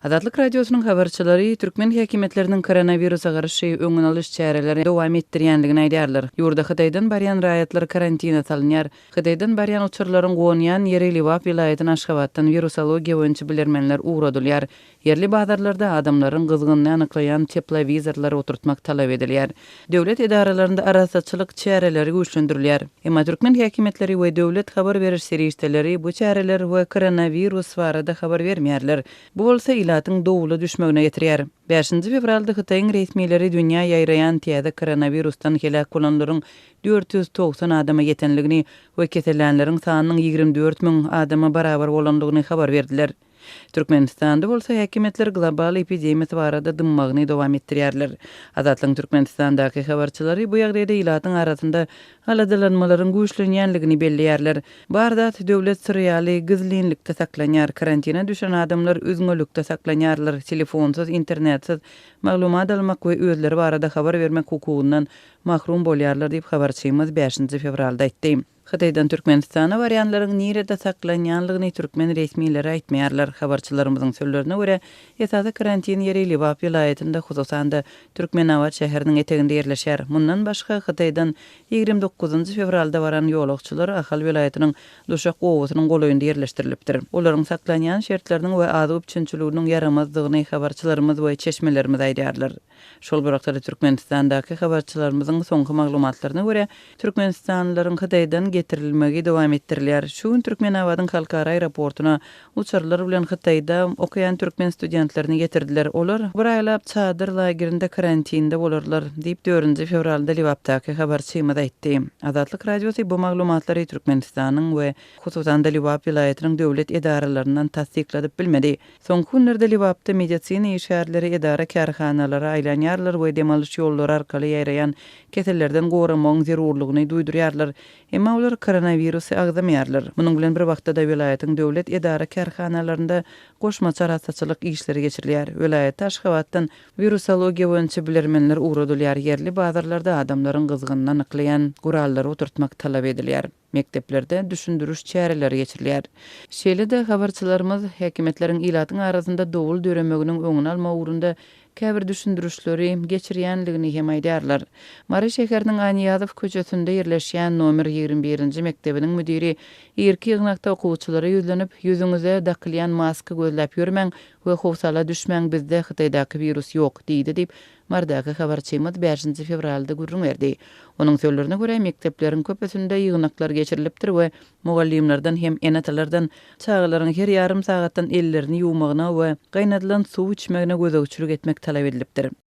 Azatlyk Radiosynyň habarçylary türkmen häkimiýetleriniň koronawirusa garşy öňüni alyş çäreleri dowam etdirýändigini aýdýarlar. Ýurda Hytaýdan barýan raýatlar karantina salynýar. Hytaýdan barýan uçarlaryň gonýan ýeri Lebap welaýatyna Aşgabatdan wirusologiýa boýunça bilermenler ugradylýar. Ýerli bazarlarda adamlaryň gyzgynyny anyklaýan teplowizorlary oturtmak talap edilýär. Döwlet edaralarynda arassaçylyk çäreleri güýçlendirilýär. Emma türkmen häkimiýetleri we döwlet habar beriş serişdeleri bu çäreler we koronawirus barada habar bermeýärler. Bu bolsa ilatyň dowula düşmegine getirýär. Bäşinji fewralda Hytaýyň resmileri dünýä ýaýraýan täze koronawirusdan heläk bolanlaryň 490 adama ýetenligini we kesellänleriň sanynyň 24 müň adama barabar bolandygyny habar berdiler. Türkmenistanda bolsa häkimiýetler global epidemiýasy barada dymmagyny dowam etdirýärler. Azatlygyň Türkmenistandaky habarçylary bu ýagdaýda ilatyň arasynda aladalanmalaryň güýçlenýänligini belleýärler. Bar zat döwlet syry ýaly gizlinlikde saklanýar, karantina düşen adamlar üzňelikde saklanýarlar, telefonsyz, internetsiz maglumat almak we özleri barada habar bermek hukugyndan mahrum bolýarlar diýip, habarçymyz bäşinji fewralda aýtdy. Hytaýdan Türkmenistana barýanlaryň nirede saklanýanlygyny türkmen resmileri aýtmaýarlar. Habarçylarymyzyň sözlerine görä, esasy karantin ýeri Lebap welaýatynda, hususan-da, Türkmenabat şäheriniň eteginde ýerleşýär. Mundan başga, Hytaýdan 29 fewralda baran ýolagçylar Ahal welaýatynyň Duşak obasynyň golaýynda ýerleşdirilipdir. Olaryň saklanýan şertleriniň we azyk üpjünçiliginiň ýaramazdygyny habarçylarymyz we çeşmelerimiz aýdýarlar. Şol bir wagtda-da Türkmenistandaky habarçylarymyzyň soňky maglumatlaryna görä, türkmenistanlylaryň Hytaýdan getirilmegi dowam etdirilýär. Şu gün Türkmenabadyň halkara aeroportuna uçarlar bilen Hytaýda okaýan türkmen studentlerini getirdiler. Olar bir aýlap çadyr lagerinde karantinde bolarlar, diýip, dördünji fewralda Lebapdaky habarçymyz aýtdy. Azatlyk Radiosy bu maglumatlary Türkmenistanyň we hususan-da Lebap welaýatynyň döwlet edaralaryndan tassykladyp bilmedi. Soňky günlerde Lebapda medisina işgärleri edara-kärhanalara aýlanýarlar we dem alyş ýollary arkaly ýaýraýan kesellerden goramagyň zerurlygyny duýdurýarlar. Emma olar koronawirusy agzamaýarlar. Munuň bilen bir wagtda-da welaýatyň döwlet edara-kärhanalarynda goşmaça arassaçylyk işleri geçirilýär. Welaýata Aşgabatdan wirusologiýa boýunça bilermenler ugradylýar, ýerli bazarlarda adamlaryň gyzgynyny anyklaýan gurallary oturtmak talap edilýär. Mekdeplerde düşündiriş çäreleri geçirilýär. Şeýle-de, habarçylarymyz häkimiýetleriň ilatyň arasynda dowul döremeginiň öňüni almak ugrunda käbir düşündirişleri geçirýändigini hem aýdýarlar. Mary şäheriniň A. Nyýazow köçesinde ýerleşýän nomer 21-nji mekdebiniň müdiri irki ýygnakda okuwçylara ýüzlenip, Ýüzüňize dakylýan maska gözläp ýörmäň we howsala düşmäň bizde Hytaýdaky wirus ýok diýdi diýip, Marydaky habarçymyz bäşinji fewralda gürrüň berdi. Onuň sözlerine görä, mekdepleriň köpüsinde ýygnaklar geçirilipdir we mugallymlardan hem ene-atalardan çagalaryň her ýarym sagatdan ellerini ýuwmagyna we gaýnadylan suw içmegine gözegçilik etmek talap edilipdir.